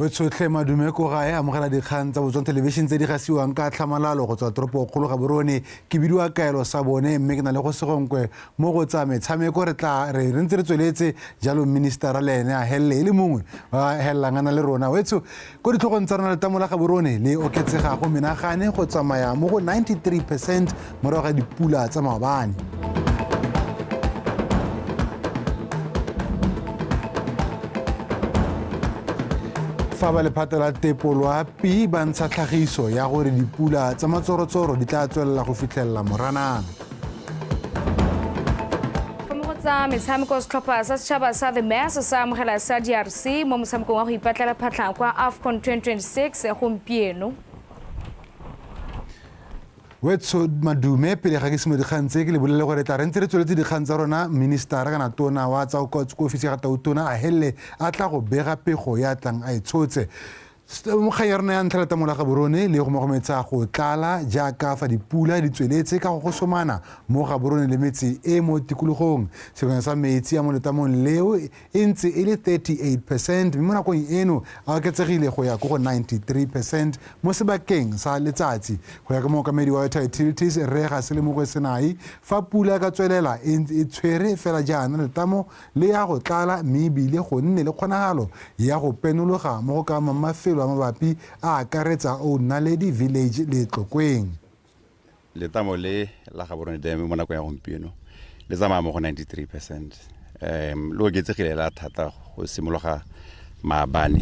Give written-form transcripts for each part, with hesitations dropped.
Wetshotlhe madume ko gae amogela dikgang tsa Botswana Television tse di gasiwang ka tlhamalalo go tswa toropokgolo Gaborone. Ke bidiwa Kaelo sa bone mme ke na le go segonkwe mo go tsa metshameko. Re tla re re ntse re tsweletse jalo, ministera le ene a helele e le mongwe wa helelang a na le rona. Wetsho, ko ditlhogong tsa rona, letamo la Gaborone le oketsega go menagane go tsamaya mo go 93% morago ga dipula tsa maobane. Fa ba lephata la tepo loapi ba ntsha tlhagiso ya gore dipula tsa matsorotsoro di tla tswelela go fitlhelela Moranang. Fa mo go tsa metshameko, setlhopha sa setšhaba sa The Mass sa amogela sa DRC mo motshamekong wa go ipatlela phatlha kwa AFCON 2026 gompieno. Wetso madume, pele ga ke simo dikgang tse, ke le bolele gore tla re ntse re tsweletse dikgang tsa rona, ministera kana tona wa tsa ko ofisi ya ga tautona a helele a tla go bega pego ya tlang a e tshotse. Mokgang ya rona ya ntlha, letamo la Gaborone le gomagometsa go tlala jaaka fa dipula di tsweletse ka go gosomana mo Gaborone le metse e mo tikologong. Selekanyo sa metsi a mo letamong leo e ntse e le 38%, mme mo nakong eno a oketsegile go ya ko go 93% mo sebakeng sa letsatsi. Go ya ka mookamedi wa Water Utilities, Rre Gaselemogwe Senai, fa pula e ka tswelela e ntse e tshwere fela jaana, letamo le ya go tlala mme ebile go nne le kgonagalo ya go penologa mo go ka amang mafelo a mabapi a akaretsa Old Naledi Village le Tlokweng. Letamo le la Gaborone Dam mo nakong ya gompieno le tsamaya mo go 93%. Le oketsegile la thata go simologa maabane,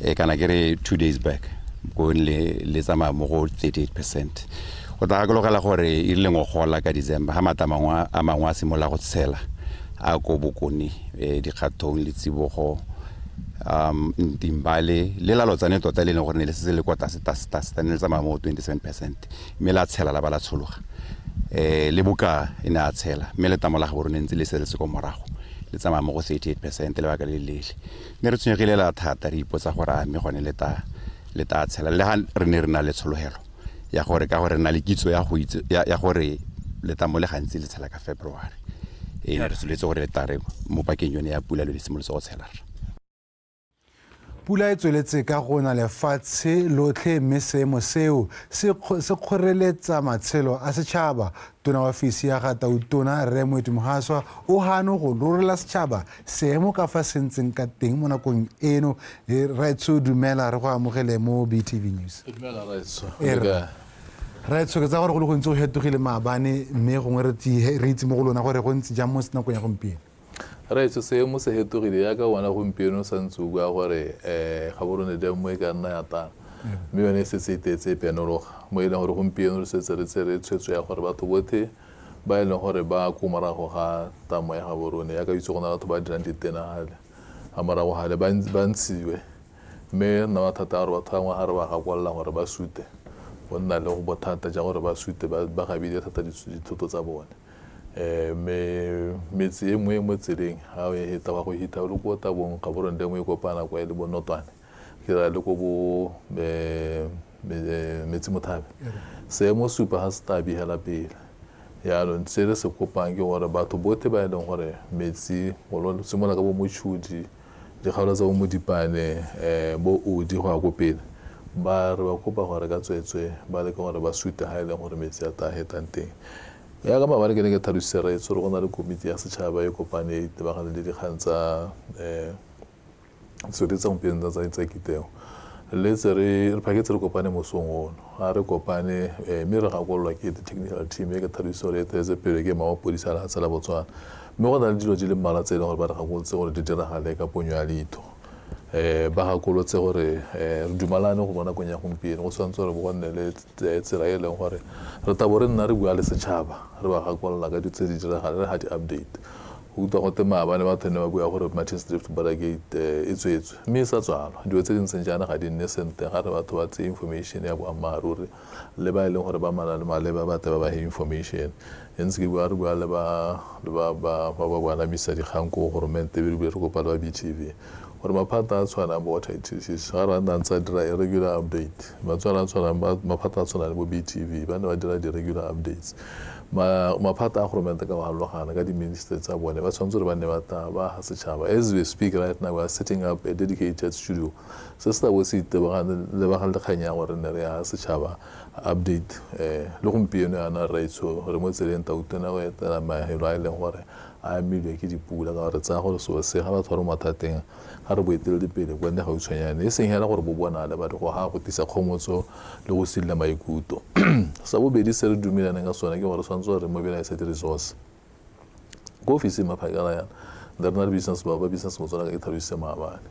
e kana ke re 2 days back, ko le tsamaya mo go 38%. O tla gakologela gore e rile ngogola ka December ga matamo a mangwe a simolola go tshela a ko bokone, Dikgathong le Tsibogo, Ntimbale le la Lotsane tota, le e leng gore ne le setse le kwa tlase tlase tlase, ne le tsamaya mo 27%, mme la tshela la ba la tshologa. Le boka e ne a tshela, mme letamo la Gaborone ntse le setse ko morago le tsamaya mo go 38% lebaka le leele. Ne re tshwenyegile la thata, re ipotsa gore a mme gone le ta tshela, le ga re ne re na le tshologelo ya gore ka gore re na le kitso ya go itse ya gore letamo le gantsi le tshela ka February. E ne re soletse gore le tare mo pakeng yone ya pula le simolotse go tshela. Pula e tsweletse ka go na lefatshe lotlhe, mme seemo seo se kgoreletsa matshelo a setšhaba. Tona wa ofisi ya ga tautona, Rre Moeti Mohaswa, o gano go rorela setšhaba seemo ka fa se ntseng ka teng mo nakong eno. Raetsho, dumela, re go amogele mo BTV News. Raetsho, ke tsa gore go le gontsi go fetogile maabane, mme gongwe re itse mo go lona gore go ntse jang mo nakong ya gompieno. Raetsho, seemo se hetogile yaka bona gompieno o santse o bua gore Gaborone Dam e ka nna ya tala, mme yone e setse e tetse e penologa, mo e leng gore gompieno re setse re tsere tshwetso ya gore batho botlhe ba e leng gore ba ko morago ga tamo ya Gaborone, yaka itse go na batho ba dirang ditena gale ga morago gale, ba ntshiwe. Mme nna mathata a gore batho bangwe ga re ba gakolola gore ba sute, go nna le bothata ja gore ba sute ba gabile thata dithoto tsa bone. Mme metse e nngwe e mo tseleng ga o e heta wa go hitha o le ko Tabong, Gaborone Dam e kopana kwa e le bo Notwane, ke ra le ko bo Metsi Mothabe, seemo supa ga se tla bihela pele. Jaanong se re se kopang ke gore batho botlhe ba e leng gore metsi go simolola ka bo Mochudi, dikgaolo tsa bo Modipane, bo Odi go ya ko pele, ba re ba kopa gore ka tsweetswe ba leke gore ba sute ga e leng gore metsi a tla hetang teng. Yaka maabane ke ne ke tlhalositse rraetsho gore go na le komiti ya setšhaba e kopane e tebagane le dikgang tsa tsone tsa gompieno tsa kiteo. Le tse re phaketse re kopane mosong ono, ga re kopane mme re gakololwa ke the technical team e ke tlhalositse gore e eteletse pele ke mapodisa a lefatshe la Botswana. Mme go na le dilo di le mmalwa tse e leng gore ba re gakolotse gore di diragale ka ponyo ya leitho. Ba gakolotse gore re dumalane go mo nakong ya gompieno go tshwanetse gore go nne le tsela e leng gore re tla bo re nna re bua le setšhaba, re ba gakolola ka dilo tse di diragalang, re ha di-update. Go utlwa gote maabane batho ne ba bua gore Martins Drift border gate e tswetswe, mme e sa tswalwa. Dilo tse di ntseng jaana ga di nne sentle ga re batho ba tseye information ya boammaaruri, le ba e leng gore ba mana le maleba ba tle ba ba he information. E ntse ke bua re bua le ba ba ba ba ba anamisa dikgang ko goromente, ebile re kopa le ba BTV. Gore maphata a tshwanang bo water utilities ga re nna ntse a dira a regular update, matswana a tshwanang maphata a tshwanang le bo BTV ba ne ba dira di-regular updates. Maphata a goromente ka go harologana ka di-ministry tsa bone ba tshwanetse gore ba nne ba ta ba ga setšhaba. As we speak right now, we are setting up a dedicated studio se se tla bo se itebagane lebagane le kgang ya gore ne re ya setšhaba update. Le gompieno yana rraitsho re mo tseleng tautona go etela mafelo a e leng gore a amilwe ke dipula, ka gore tsaya gore seo se ga batho ba re mathateng ga re boeteledipele bone gautshwanyane, e seng hela gore bo bonale but go ga go tisa kgomotso le go sidila maikutlo. Sa bobedi se re dumelaneng ka sone ke gore tshwanetse gore re mobilize di-resource ko ofising maphakela yana re na le business ba business Botswana ka ke tlhalositse maabane,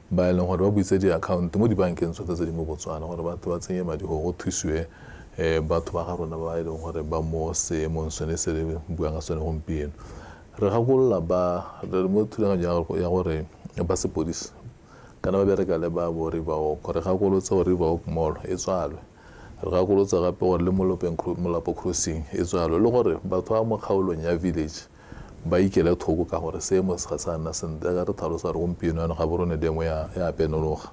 ba e leng gore ba buitse di-account mo dibankeng tsotlhe tse di mo Botswana gore batho ba tsenye madi gore go thusiwe batho ba ga rona ba e leng gore ba mo seemong sone se re buang ka sone gompieno. Re gakolola ba re mo thulaganyo ya gore ba sepodisi kana ba bereka le ba bo Riverwalk, re gakolotse gore Riverwalk Mall e tswalwe, re gakolotse gape gore le Molapo Crossing e tswalwe, le gore batho ba mo kgaolong ya village ba ikele thoko ka gore seemo se ga sa nna sentle. Ka re tlhalosa gore gompieno yanong Gaborone demo ya penologa.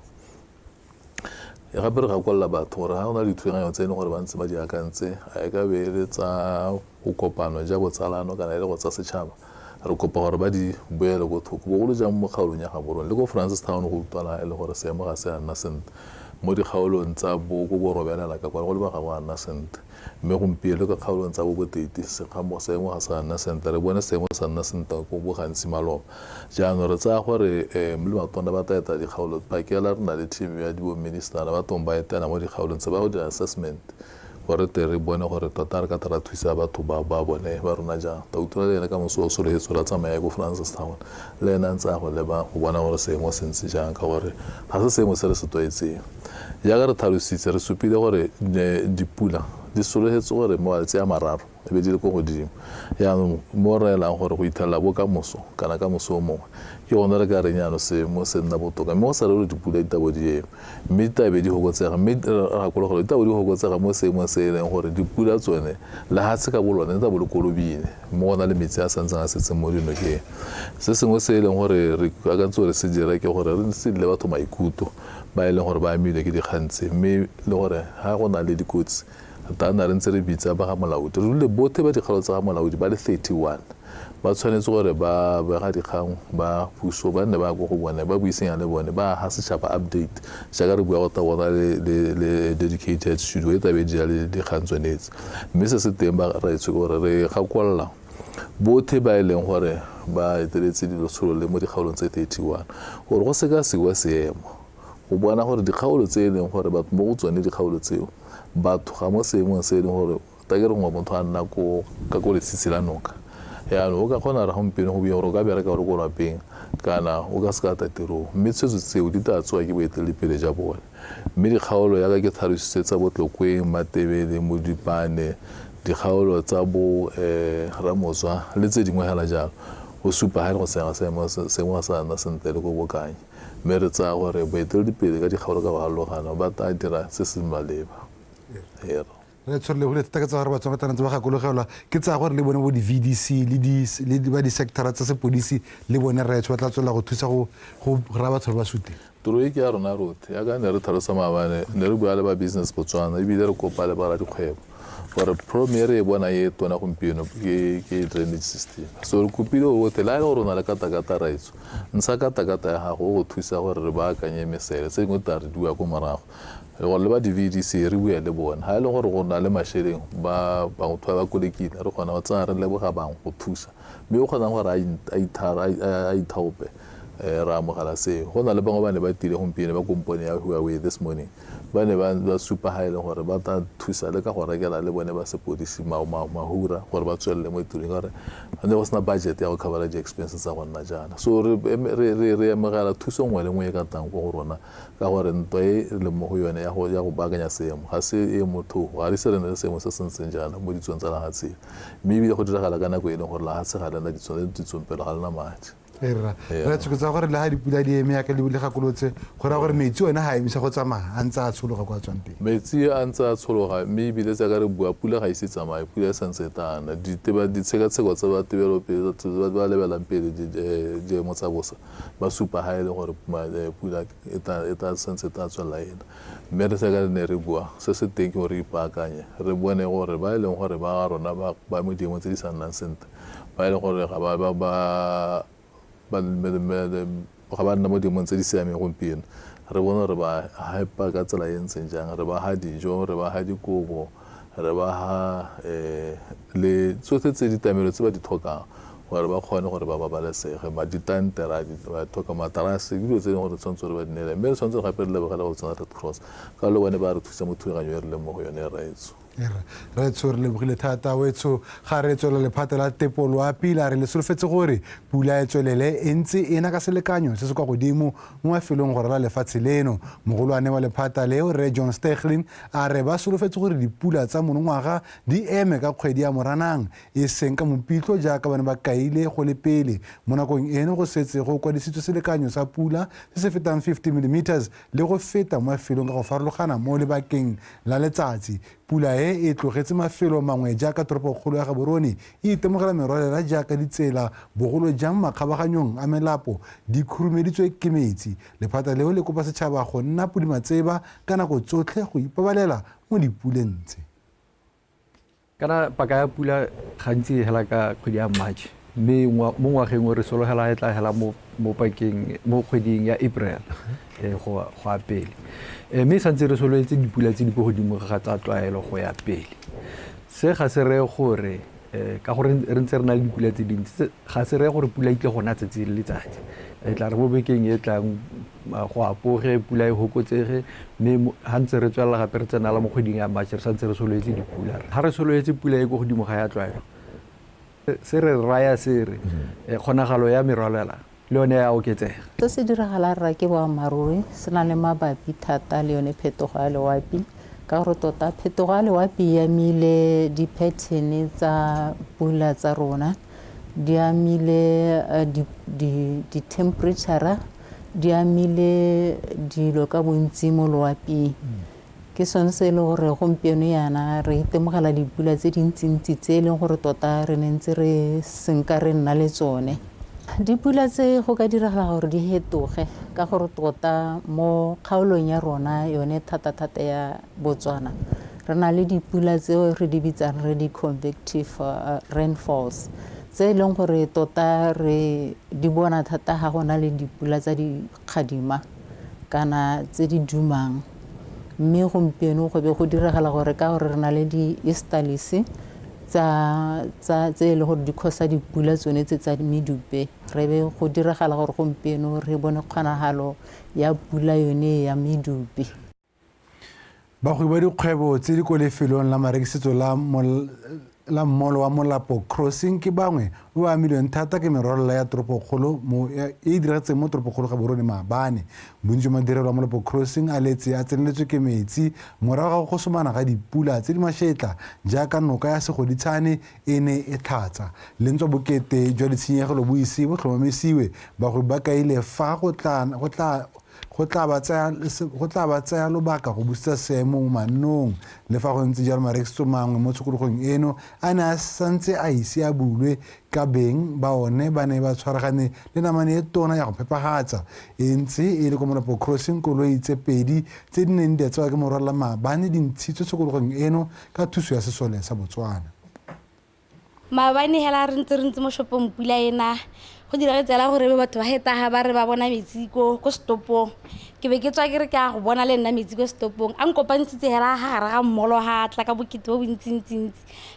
Gape re gakolola batho gore ga go na le dithulaganyo tse e leng gore ba ntse ba di akantse, a e ka be e le tsa go kopano ja botsalano kana e le go tsa setšhaba, re kopa gore ba di boele ko thoko, bogolo jang mo kgaolong ya Gaborone le ko Francistown. Go utlwala e le gore seemo ga se a nna sentle mo dikgaolong tsa bo ko bo robelela ka kwa go lebega go a nna sentle, mme gompieno ka kgaolong tsa bo Boteti seemo ga se a nna sentle. Re bone seemo sa nna sentle ko bo gantsi maloba. Jaanong re tsaya gore le matona ba tla etela dikgaolo phakela, re na le team ya di minister ba tong ba etela mo dikgaolong tse ba go dira assessment gore te re bone gore tota re ka tla ra thusa batho ba ba bone ba rona jang. Tautona le ene ka moso o sologetse ra tsamaya ko Francistown, le ene a ntse a go leba go bona gore seemo se ntse jang, ka gore ga se seemo se re se tlwaetseng. Jaaka re tlhalositse, re supile gore dipula di sologetse gore mo malatsi a mararo e be di le ko godimo. Jaanong mo re elang gore go ithelela bo ka moso kana ka moso o mongwe ke gone re ka reng jaanong seemo se nna botoka, mme go sa re gore dipula di tabo di eme, mme di tlabe di fokotsega. Mme re gakologelwa di tabo di fokotsega mo seemong se e leng gore dipula tsone lehatshe ka bo lone le tabo le kolobile, mme go na le metsi a santseng a setseng mo dinokeng. Se sengwe se e leng gore re akantse gore se dire ke gore re sedile batho maikutlo ba e leng gore ba amilwe ke dikgang tse, mme le gore ga go na le dikotsi re tla nna re ntse re bitsa ba ga molaodi. Re rile botlhe ba dikgaolo tsa ga molaodi ba le 31 ba tshwanetse gore ba bega dikgang ba puso ba nne ba ko go bone ba buisanya le bone ba aga setšhaba update, jaaka re bua go tla bona le dedicated studio e tlabe dira le dikgang tsone tse. Mme se se teng ba raetsho ke gore re gakolola botlhe ba e leng gore ba eteletse dilotsholo le mo dikgaolong tse 31 gore go sekasekiwa seemo go bona gore dikgaolo tse e leng gore batho mo go tsone dikgaolo tseo batho ga mo seemong se e leng gore ta ke re gongwe motho a nna ko ka ko letshitshi la noka, jaanong o ka kgona re gompieno go bua gore o ka bereka o le ko lapeng kana o ka se ka tla tirong, mme tshwetso tseo di tla tsewa ke boeteledipele ja bone. Mme dikgaolo yaka ke tlhalositse tsa bo Tlokweng, Matebele, Modipane, dikgaolo tsa bo Ramotswa le tse dingwe hela jalo, go supa ga e le go seemo ga sa nna sentle le ko Bokanye. Mme re tsaya gore boeteledipele ka dikgaolo ka go harologana ba tla dira se se maleba. Re tshwarelebogile thata ke tsa gore Batswana ba tshwanetse ba gakologelwa, ke tsaya gore le bone bo di-VDC le ba di-sectora tsa sepodisi le bone rraetsho ba tla tswelela go thusa go raya batho gore ba sute. Tiro e ke ya rona rotlhe, yaka ne re tlhalosa maabane, ne re bua le ba Business Botswana ebile re kopa le boradikgwebo gore problem e re e bonang e tona gompieno ke drainage system. So re kopile botlhe, le ga e le gore o na le katakata raetsho, ntsha katakata ya gago o go thusa gore re baakanye mesele, tse dingwe tla re dua ko morago. Le gore le ba di-VDC re bue le bone, ga e le gore go na le mašeleng ba batho ba ba kolekile, re kgona go tsaya re leboga bangwe go thusa, mme o kgonang gore a ithaope, re amogela seo. Go na le bangwe ba ne ba tile gompieno ba kompone ya Huawei this morning, ba ne ba supa ga e leng gore ba tla thusa le ka go rekela le bone ba sepodisi mahura gore ba tswelele mo tirong, ka gore ne go sena budget ya go covera di-expenses tsa go nna jaana. So re amogela thuso nngwe le nngwe e ka tlang ko go rona, ka gore ntwa e re leng mo go yone ya go baakanya seemo ga se e motho, ga re se re ne le seemo se se ntseng jaana mo ditsong tsa lehatshe, mme ebile go diragala ka nako e leng gore lehatshe ga lena ditso le ditsompelo ga lena madi. Erra re tshokotsa gore le ga dipula di eme yaka le gakolotse, go raya gore metsi one ga emisa go tsamaya, a ntse a tshologa kwa tswang teng. Metsi a ntse a tshologa, mme ebile tsa re bua, pula ga ise tsamaye, pula e santse e tana. Ditshekatsheko tsa ba tebelopele ba ba lebelang pele diemo tsa bosa ba supa ga e le gore pula e tla santse e tla tswelela ena. Mme re seka re ne re bua, se se teng ke gore re ipaakanye, re bone gore ba e leng gore ba ga rona ba mo diemong tse di sa nnang sentle, ba e leng gore ga ba nna mo diemong tse di siameng gompieno, re bone re ba hypa ka tsela e ntseng jang, re ba ha dijo, re ba ha dikobo, re ba ha le tsotlhe tse ditlamelo tse ba di tlhokang gore ba kgone gore ba babalesege. Ditante ra ba tlhoka, materase, ke dilo tse dingwe gore tshwanetse gore ba di neele. Mme re tshwanetse gape re lebogele go tsena Red Cross ka le bone ba re thusa mo thulaganyo e re leng mo go yone, raetso. Raetsho, re lebogile thata. Wetsho, ga re tswela, lephata la tepo loapi la re le solofetse gore pula e tswelele e ntse e na ka selekanyo se se kwa godimo mo mafelong go rala lefatshe leno. Mogolwane wa lephata leo, Rre John Steglin, a re ba solofetse gore dipula tsa monongwaga di eme ka kgwedi ya Moranang, e seng ka Mopitlo jaaka ba ne ba kaile go le pele. Mo nakong eno go setse go kwadisitswe selekanyo sa pula se se fetang 50 millimeters le go feta mo mafelong ka go farologana mo lebakeng la letsatsi. Pula e e tlogetse mafelo mangwe jaaka toropokgolo ya Gaborone e itemogela merwalela, jaaka ditsela, bogolo jang makgabaganyong a melapo, di khurumeditswe ke metsi. Lephata leo le kopa setšhaba go nna podimatseba ka nako tsotlhe go ipabalela mo dipuleng tse. Kana paka ya pula gantsi e hela ka kgwedi ya March, mme mo ngwageng o re sologela e tla hela mo pakeng mo kgweding ya April go ya pele. Mme santse re sololetse dipula tse di ko godimo ga tsa tlwaelo go ya pele. Se ga se reye gore ka gore re ntse re na le dipula tse dintsi, ga se reye gore pula e tle go na tsatsi le letsatsi. E tla re mo bekeng e tlang go apoge, pula e fokotsege, mme ga ntse re tswelela gape re tsenela mo kgweding ya March, re santse re sololetse dipula. Ga re sololetse pula e ko godimo ga ya tlwaelo, se re raya se re kgonagalo ya merwalela le yone ya oketsega. Se se diragalang, rra, ke boammaaruri, se na le mabapi thata le yone phetogo ya loapi, ka gore tota phetogo ya loapi e amile di-pattern tsa pula tsa rona, di amile di-temperature, di amile dilo ka bontsi mo loaping. Ke sone se e le gore gompieno yana re itemogela dipula tse dintsintsi tse e leng gore tota re ne ntse re senka re nna le tsone. Dipula tse go ka diragala gore di fetoge, ka gore tota mo kgaolong ya rona yone thata-thata ya Botswana re na le dipula tseo re di bitsang re di-convective rainfalls, tse e leng gore tota re di bona thata ga go na le dipula tsa dikgadima kana tse di dumang. Mme gompieno go be go diragala gore ka gore re na le di-easterlies tsa tse e le gore di causa dipula tsone tse tsa medupe, re be go diragala gore gompieno re bone kgonagalo ya pula yone ya medupe. Bagwebi ba dikgwebo tse di ko lefelong la marekisetso la mmolo wa Molapo Crossing ke bangwe ba ba amilweng thata ke merwalela ya toropokgolo e e diragetseng mo toropokgolo Gaborone maabane. Bontsi jwa madirelo a Molapo Crossing a letse a tseneletswe ke metsi morago ga go gosomana ga dipula tse di mašetla jaaka noka ya Segoditshane e ne e tlhatsa. Le ntswa bokete jwa ditshenyegelo bo ise bo tlhomamisiwe, bagwebi ba kaile fa go tla ba tsaya lobaka go busetsa seemo mo mannong. Le fa go ntse jalo, marekisetso mangwe mo tshokologong eno a ne a santse a ise a bulwe, ka beng ba one ba ne ba tshwaragane le namane e tona ya go phepagatsa. E ntse e le ko Molapo Crossing, koloi tse pedi tse di neng di a tsewa ke morwalela maabane di ntshitswe tshokologong eno ka thuso ya sesole sa Botswana. Maabane hela re ntse mo shopong, pula ena go diragetse hela gore be batho ba hetaga ba re ba bona metsi ko stopong. Ke be ke tswa ke re ke a go bona le nna metsi ko stopong, a nkopantshitse hela ga gare ga mmolo, ga tla ka bokete bo bontsintsi.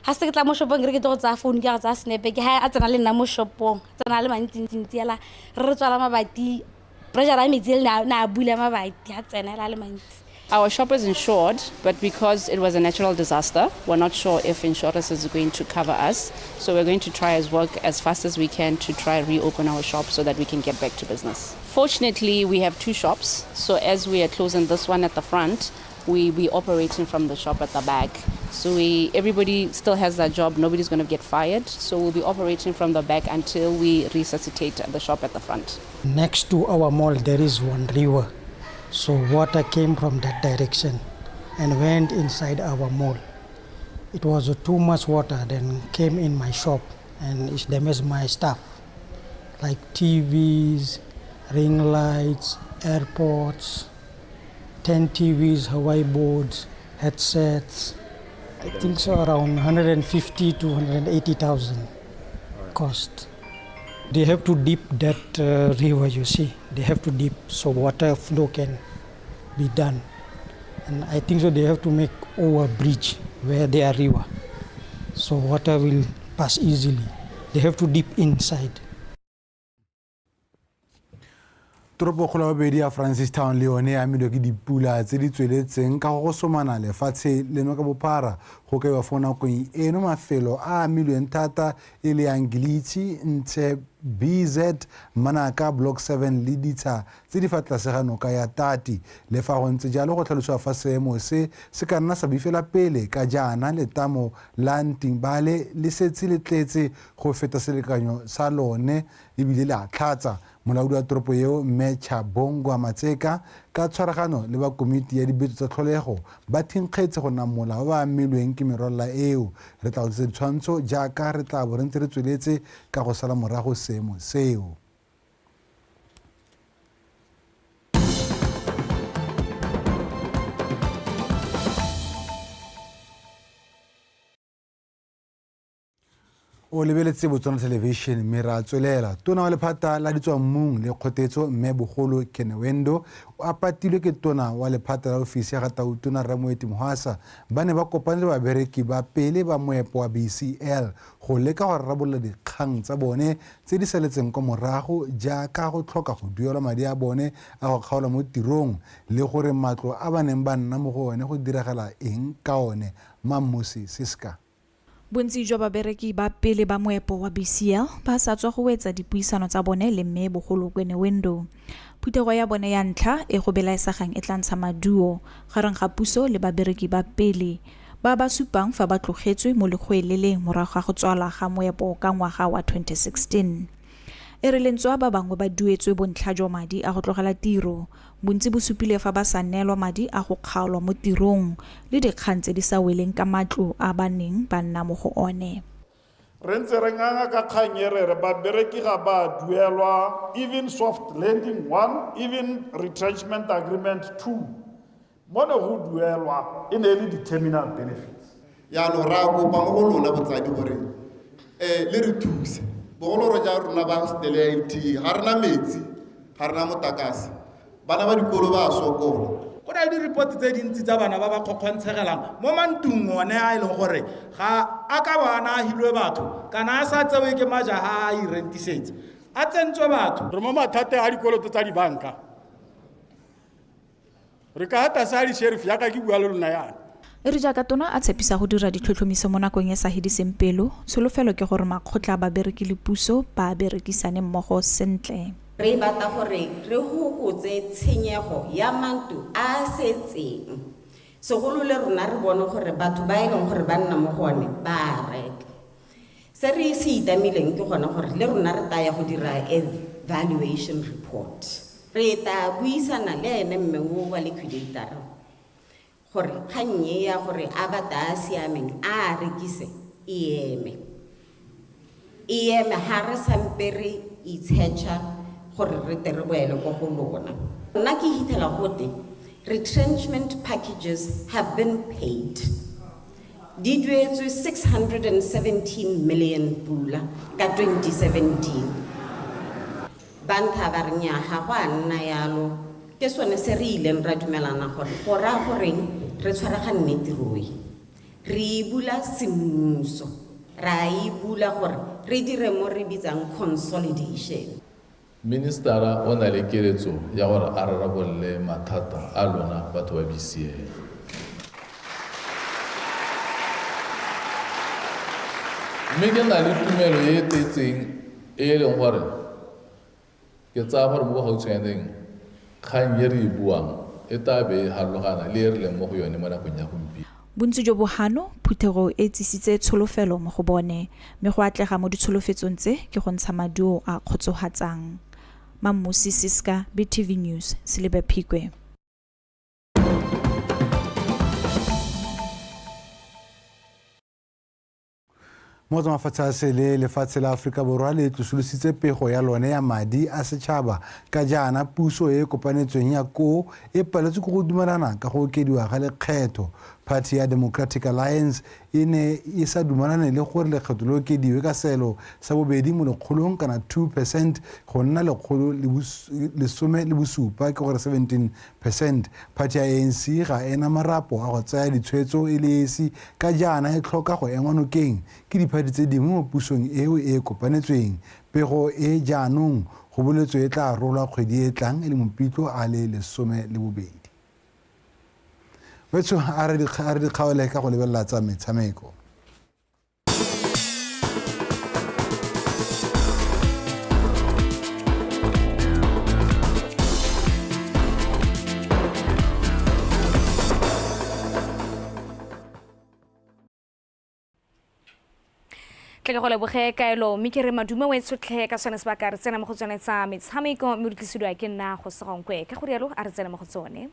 Ga se ke tla mo shopong, ke re ke tlo go tsaya founu, ke a go tsaya senepe, ke ga a tsena le nna mo shopong, tsena le mantsintsi hela re tswala mabati, pressure ya metsi ele ne a bula mabati, a tsena hela a le mantsi. Our shop is insured, but because it was a natural disaster, we're not sure if insurance is going to cover us. So we're going to try as work as fast as we can to try reopen our shop so that we can get back to business. Fortunately, we have two shops. So as we are closing this one at the front, we be operating from the shop at the back. So everybody still has their job, nobody's going to get fired. So we'll be operating from the back until we resuscitate the shop at the front. Next to our mall, there is one river. So water came from that direction and went inside our mall. It was too much water, then came in my shop and it damaged my stuff, like TVs, ring lights, AirPods, 10 TVs, Hawaii boards, headsets. I think so around 150 to 180,000 cost. They have to dip that river, you see. They have to dip so water flow can be done. And I think so they have to make over bridge where they are river, so water will pass easily. They have to dip inside. Toropokgolo ya bobedi ya Francistown le yone e amilwe ke dipula tse di tsweletseng ka go gosomana lefatshe leno ka bophara. Go kaiwa fo nakong eno mafelo a amilweng thata e le yang Gilitshi, Ntshe, BZ, Manaka, Block 7 le ditsha tse di fa tlase ga noka ya Tati. Le fa go ntse jalo, go tlhalosiwa fa seemo se se ka nna sa bifela pele ka jaana letamo la Ntimbale le setse le tletse go feta selekanyo sa lone ebile le a tlhatsa. Molaodi wa toropo eo, mme Chabongwa Matseka, ka tshwaragano le ba komiti ya dibetso tsa tlholego, ba thinkgetse go namola ba ba amilweng ke merwalela eo. Re tla go tlisa ditshwantsho jaaka re tla bo re ntse re tsweletse ka go sala morago seemo seo. O lebeletse Botswana Television mme ra tswelela. Tona wa lephata la ditswammung le kgotetso, mme Bogolo Kenewendo, o apatilwe ke tona wa lephata la ofisi ya ga Tautona, Ramoeti Mohwasa. Ba ne ba kopane le babereki ba pele ba moepo wa BCL go leka go rarabolola dikgang tsa bone tse di saletseng kwa morago, jaaka go tlhoka go duelwa madi a bone a go kgaolwa mo tirong le gore matlo a ba neng ba nna mo go one go diragala eng ka one. Mammusi Siska. Bontsi jwa babereki ba pele ba moepo wa BCL ba sa tswa go wetsa dipuisano tsa bone le mme Bogolo Kenewendo. Phuthego ya bone ya ntlha e go belaesegang e tla ntsha maduo gareng ga puso le babereki ba pele ba ba supang fa ba tlogetswe mo legoeleleng morago ga go tswalwa ga moepo ka ngwaga wa 2016. E re lentswa ba bangwe ba duetswe bontlha jwa madi a go tlogela tiro, bontsi bo supile fa ba sa neelwa madi a go kgaolwa mo tirong le dikgang tse di sa weleng ka matlo a ba neng ba nna mo go one. Re ntse re nganga ka kgang e re re babereki ga ba duelwa, even soft landing 1, even retrenchment agreement 2. Mo ne go duelwa e ne e le di-terminal benefits. Jaanong ra kopa mo go lona botsadi gore le re thuse. Bogolo re ja rona ba hostel ya LTE, ga rena metsi, ga rena motlakase. Bana ba dikolo ba a sokola. Go na le di-report tse dintsi tsa bana ba ba kgokgontshegelang mo mantlong one a e leng gore ga a ka bo a na a hilwe batho kana a sa tsewe ke majaga a irentisetse, a tsentswe batho. Re mo mathateng a dikoloto tsa dibanka. Re ka hata sa di-sheriff yaka ke bua le lona yana. E re jaaka tona a tshepisa go dira ditlhotlhomiso mo nakong e sa hediseng pelo, tsholofelo ke gore makgotla a babereki le puso ba berekisane mmogo sentle. Re batla gore re hokotse tshenyego ya mantlo a a setseng. Segolo le rona re bone gore batho ba e leng gore ba nna mo go one ba a reka. Se re se itamileng ke gone gore le rona re taya go dira evaluation report. Re tla buisana le ene mme o wa liquidator gore kgang e ya gore a batla a siameng a rekise e eme. E eme ha re sampe re itshetšha gore re tle re boele ko go lona. Nna ke hithela gote retrenchment packages have been paid. Di duetswe 617 million pula ka 2017. Ba ntha ba re nnyaa, ga go a nna yalo. Ke sone se re ileng ra dumelana gore go raya goreng re tshwaraganne tiro e. Re e bula semmuso, ra e bula gore re dire mo re bitsang consolidation. Ministera o na le keletso ya gore a rarabolle mathata a lona batho ba BCL. Mme ke na le tumelo e e tletseng e e leng gore ke tsaya gore mo bogautshwaneng kgang e re e buang e tla be e harologana le e re leng mo go yone mo nakong ya gompieno. Bontsi jo bo gano, phuthego e tsisitse tsholofelo mo go bone, mme go atlega mo ditsholofetsong tse ke go ntsha maduo a kgotsohatsang. Mammusi Siska, BTV News, Selibe Phikwe. Mo tsa mafatshe a sele, lefatshe la Aforika Borwa le tlosolositse pego ya lone ya madi a setšhaba ka jaana puso e e kopanetsweng ya koo e paletswe ke go dumelana ka go okediwa ga lekgetho. Party ya Democratic Alliance e ne e sa dumalane le gore lekgetho le okediwe ka seelo sa bobedi mo lekgolong kana 2 percent go nna lekgolo lesome le bosupa, ke gore 17 percent. Party ya ANC ga ena marapo a go tsaya ditshwetso e le esi ka jaana e tlhoka go engwa nokeng ke diphathi tse dingwe mo pusong eo e e kopanetsweng. Pego e jaanong go boletswe e tla rolwa kgwedi e e tlang e le Mopitlo a le 12. Wetsho a re dikgaole ka go lebelela tsa metshameko. Tle ke go leboge kaelo, mme ke re madume o e tshotlhe ka sone sebaka re tsena mo go tsone tsa metshameko, mme re tlisidiwa ke nna go segonkwe ka go rialo a re tsene mo go tsone.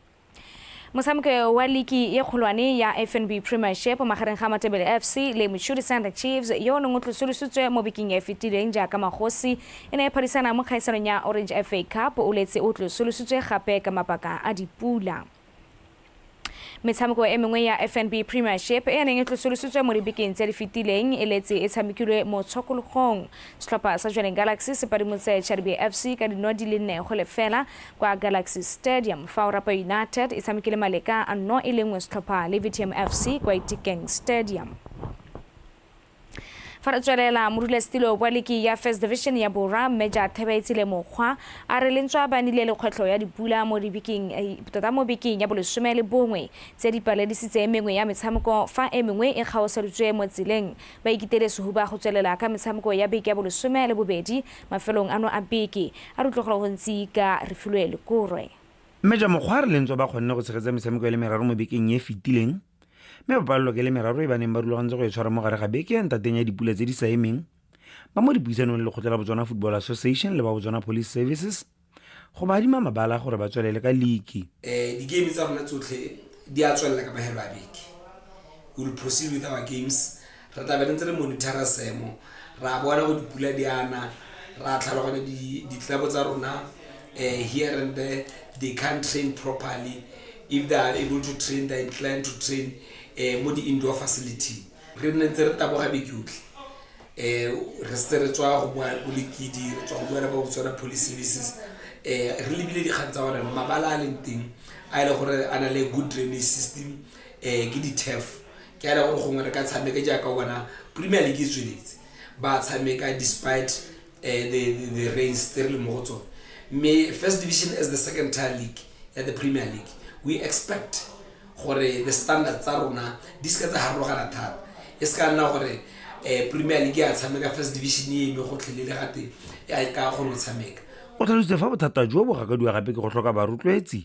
Motshameko wa liki e kgolwane ya FNB Premiership magareng ga Matebele FC le Mochudi Sanda Chiefs yo o neng o tlosolositswe mo bekeng e fetileng jaaka magosi e ne e phadisana mo kgaisanong ya Orange FA Cup o letse o tlosolositswe gape ka mabaka a dipula. Metshameko e mengwe ya FNB Premiership e neng e tlosolositswe mo dibekeng tse di fetileng e letse e tshamekilwe mo tshokologong. Setlhopha sa Jwaneng Galaxy se padimotse Chadibe FC ka dino di le 4-0 kwa Galaxy Stadium, fa Orapa United e tshamekile maleka a 0-1 setlhopha le VTM FC kwa Itikeng Stadium. Fa re tswelela, modulasetilo wa liki ya First Division ya Borwa, Major Thebaetsile Mokgwa, a re lentswa ba nile le kgwetlho ya dipula mo dibekeng, tota mo bekeng ya bolesome le bongwe tse di paledisitse mengwe ya metshameko fa e mengwe e kgaoseditswe mo tseleng. Ba ikitele sehuba go tswelela ka metshameko ya beke ya bolesome le bobedi mafelong ano a beke. A re utlwe go le gontsi ka Refilwe Lekorwe. Major Mokgwa a re lentswa ba kgonne go tshegetsa metshameko e le meraro mo bekeng e e fetileng, mme ba palelwa ke le meraro e ba neng ba rulagantse go e tshwara mo gare ga beke ya ntateng ya dipula tse di sa emeng. Ba mo dipuisanong le lekgotla la Botswana Football Association le ba Botswana Police Services go ba adima mabala gore ba tswelele ka liki. Di-game tsa rona tsotlhe di a tswelela ka mahelo a beke. We will proceed with our games. Re tla be re ntse re monitora seemo, ra bona go dipula di ana, ra tlhaloganya ditlelabo tsa rona here and there. They can't train properly. If they are able to train, they are inclined to train mo di-indoor facility. Re nne ntse re taboga beke yotlhe. Re setse re tswa go bua ko Lekidi, re tswa go bua le ba Botswana Police Services. Re lebile dikgang tsa gore mabala a leng teng a e le gore a na le good drainage system, ke di-turf. Ke a le gore gongwe re ka tshameka jaaka o bona Premier League e tsweletse. Ba tshameka despite the rains tse re leng mo go tsone. Mme First Division as the second tier league ya the Premier League, we expect gore the standards tsa rona di seka tsa harologana thata. E seka nna gore Premier League ya tshameka, First Division e eme gotlhelele gate e ka kgona go tshameka. O tlhalositse fa bothata jo bo gakadiwa gape ke go tlhoka barotloetsi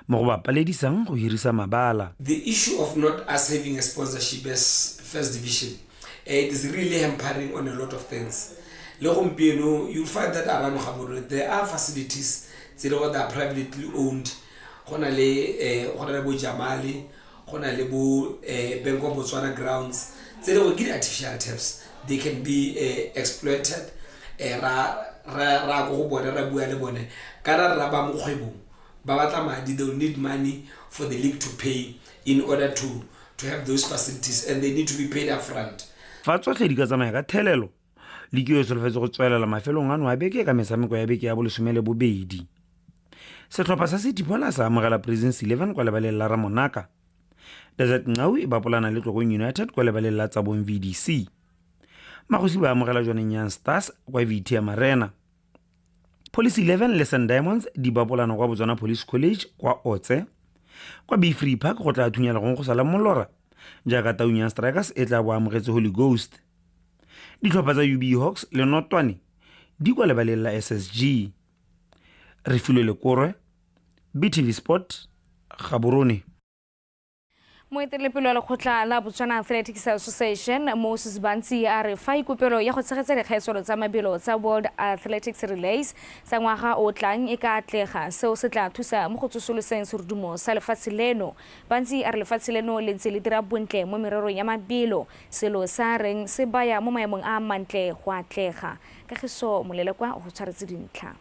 mo go ba paledisang go hirisa mabala. The issue of not us having a sponsorship as First Division, it is really hampering on a lot of things. Le gompieno you'll find that around Gaborone there are facilities tse le gore they are privately owned. Go na le bo Jamali, go na le bo Bank of Botswana grounds tse le gore ke di-artificial turfs. They can be exploited. Ra go go bone, ra bua le bone kana ra ba mo kgwebong ba batla madi. They will need money for the league to pay in order to have those facilities, and they need to be paid up front. Fa tsotlhe di ka tsamaya ka thelelo, liki e solofetse go tswelela mafelong ano a beke ka metshameko ya beke ya bolesome le bobedi. Setlhopha sa City Pola sa amogela Prisons 11 kwa lebaleng la Ramonaka. Desert Ngau e bapolana le Tlokong United kwa lebaleng la Tsabong VDC. Magosi ba amogela Jwaneng Young Stars kwa VTM Arena. Police 11 le Sun Diamonds di bapolana kwa Botswana Police College kwa Otse. Kwa Be Free Park go tla thunya legong go sala molora jaaka Taung Young Strikers e tla bo amogetse Holy Ghost. Ditlhopha tsa UB Hawks le Notwane di kwa lebaleng la SSG. Re filwe Lekorwe, BTV Sport, Gaborone. Moeteledipele wa lekgotla la Botswana Athletics Association Moses Bantsi a re fa ikopelo ya go tshegetsa dikgaisano tsa mabelo tsa World Athletics Relays tsa ngwaga o tlang e ka atlega, seo se tla thusa mo go tsosoloseng serudumo sa lefatshe leno. Bantsi a re lefatshe leno le ntse le dira bontle mo mererong ya mabelo, selo sa reng se baya mo maemong a mantle go atlega. Kagiso Molelekwa o go tshwaretse dintlha.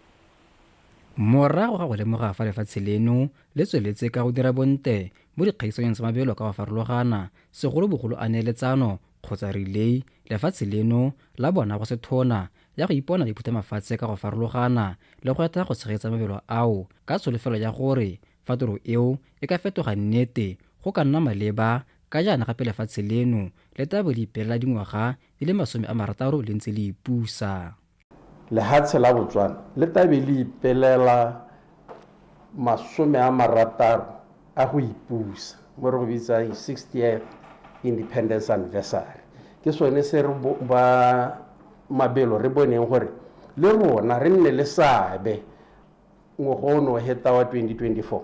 Morago ga go lemoga fa lefatshe leno le tsweletse ka go dira bonte mo dikgaisanyong tsa mabelo ka go farologana, segolobogolo a neeletsano kgotsa relay, lefatshe leno la bona go se thona ya go ipona le phutha mafatshe ka go farologana le go eta go tshegetsa mabelo ao ka tsholofelo ya gore fa toro eo e ka fetoga nnete go ka nna maleba ka jaana gape lefatshe leno le tla bo le ipelela dingwaga di le 60 le ntse le ipusa. Lehatshe la Botswana le tlabe le ipelela 60 a go ipusa, mo re go bitsang 60th independence anniversary. Ke sone se re ba mabelo re boneng gore le rona re nne le seabe. Ngwaga ono heta wa 2024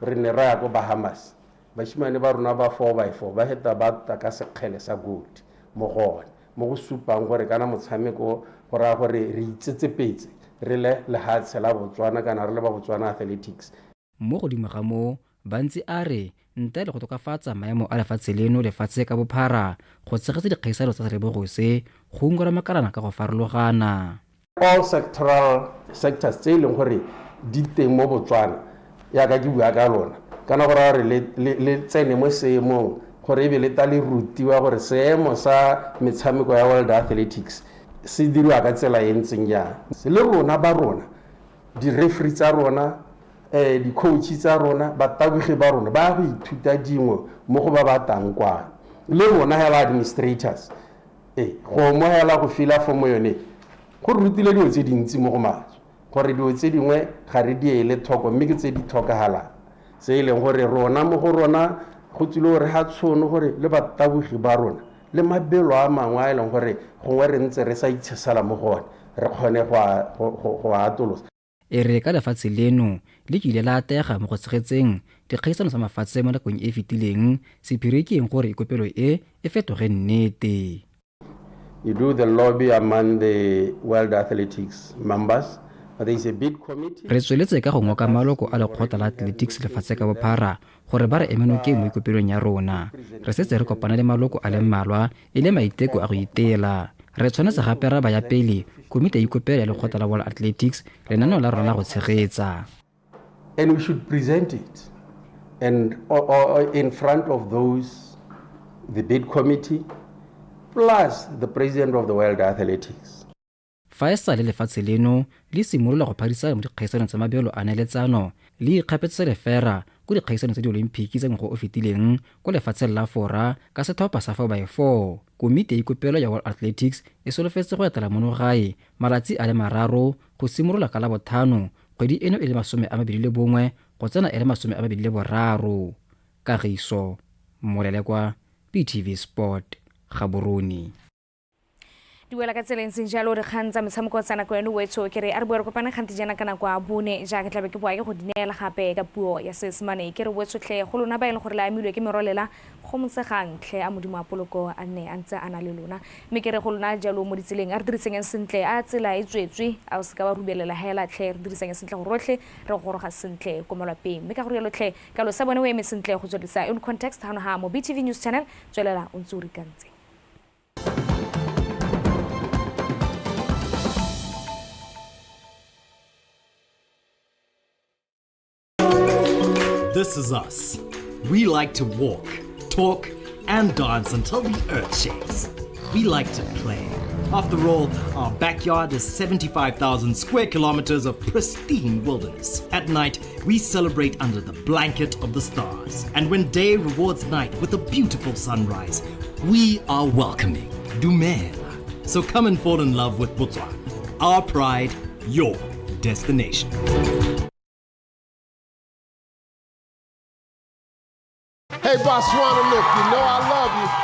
re ne ra ya ko Bahamas, bashimane ba rona ba four by four ba heta ba ta ka sekgele sa gold mo go one, mo go supang gore kana motshameko go raya gore re itsetsepetse re le lehatshe la Botswana kana re le ba Botswana Athletics. Mo godimo ga moo, Bantsi a re ntle le go tokafatsa maemo a lefatshe leno lefatshe ka bophara, go tshegetsa dikgaisano tsa selebogo se go ungola makalana ka go farologana. All sectoral sectors tse e leng gore di teng mo Botswana, yaka ke bua ka lona, kana go raya gore le tsene mo seemong gore e be le ta le rutiwa gore seemo sa metshameko ya World Athletics se diriwa ka tsela e ntseng jang. Le rona ba rona, di-referee tsa rona, di-coach tsa rona, batabogi ba rona ba go ithuta dingwe mo go ba ba tang kwano. Le rona hela administrators, go amogela go fila fomo yone go re rutile dilo tse dintsi mo go maswe, gore dilo tse dingwe ga re di ele tlhoko mme ke tse di tlhokagalang, tse e leng gore rona mo go rona go tsile gore ga tshono gore le batabogi ba rona le mabelo a mangwe a e leng gore gongwe re ntse re sa itshesela mo go one re kgone go a atolosa. E re ka lefatshe leno le kile la atega mo go tshegetseng dikgaisano tsa mafatshe mo nakong e e fetileng, sephiri ke eng gore ikopelo e e fetoge nnete? You do the lobby among the World Athletics members. But there is a bid committee. Re tsweletse ka go ngoka maloko a lekgotla la athletics lefatshe ka bophara gore ba re eme nokeng mo ikopelong ya rona. Re setse re kopana le maloko a le mmalwa e le maiteko a go itela. Re tshwanetse gape ra baya pele komiti ya ikopelo ya lekgotla la World Athletics lenaneo la rona la go tshegetsa. And we should present it and in front of those, the bid committee, plus the president of the World Athletics. Fa e sale lefatshe leno le simolola go phadisana mo dikgaisanong tsa mabelo a neeletsano, le ikgapetse lefera ko dikgaisanong tsa diolimpiki tsa ngwaga o fetileng ko lefatsheng la Fora ka setlhopha sa four by four. Komiti ya ikopelo ya World Athletics e solofetse go etela mono gae malatsi a le 3 go simolola ka Labotlhano kgwedi eno e le 21 go tsena e le 23. Kagiso Molelekwa, BTV Sport, Gaborone. Di wela ka tsela e ntseng jalo dikgang tsa metshameko tsa nako eno wetsho ke re a re boe re kopane kgante jaana ka nako ya 4 jaaka tlabe ke boa ke go di neela gape ka puo ya Seesemane. Ke re wetshotlhe go lona ba e leng gore le amilwe ke merwalela go motsegang tlhe a Modimo a poloko a nne a ntse a na le lona. Mme ke re go lona jalo mo ditseleng a re diriseng sentle, a tsela e tswetswe, a o seka wa rubelela hela tlhe, re diriseng sentle gore rotlhe re goroga sentle ko malapeng. Mme ka go rialo tlhe ka lo sa bone o eme sentle go tsweledisa In Context hano ha mo BTV News Channel, tswelela o ntse o rikantse. This is us. We like to walk, talk, and dance until the earth shakes. We like to play. After all, our backyard is 75,000 square kilometers of pristine wilderness. At night, we celebrate under the blanket of the stars. And when day rewards night with a beautiful sunrise, we are welcoming. Dumela. So come and fall in love with Botswana. Our pride, your destination. Hey, Botswana, look, you know I love you.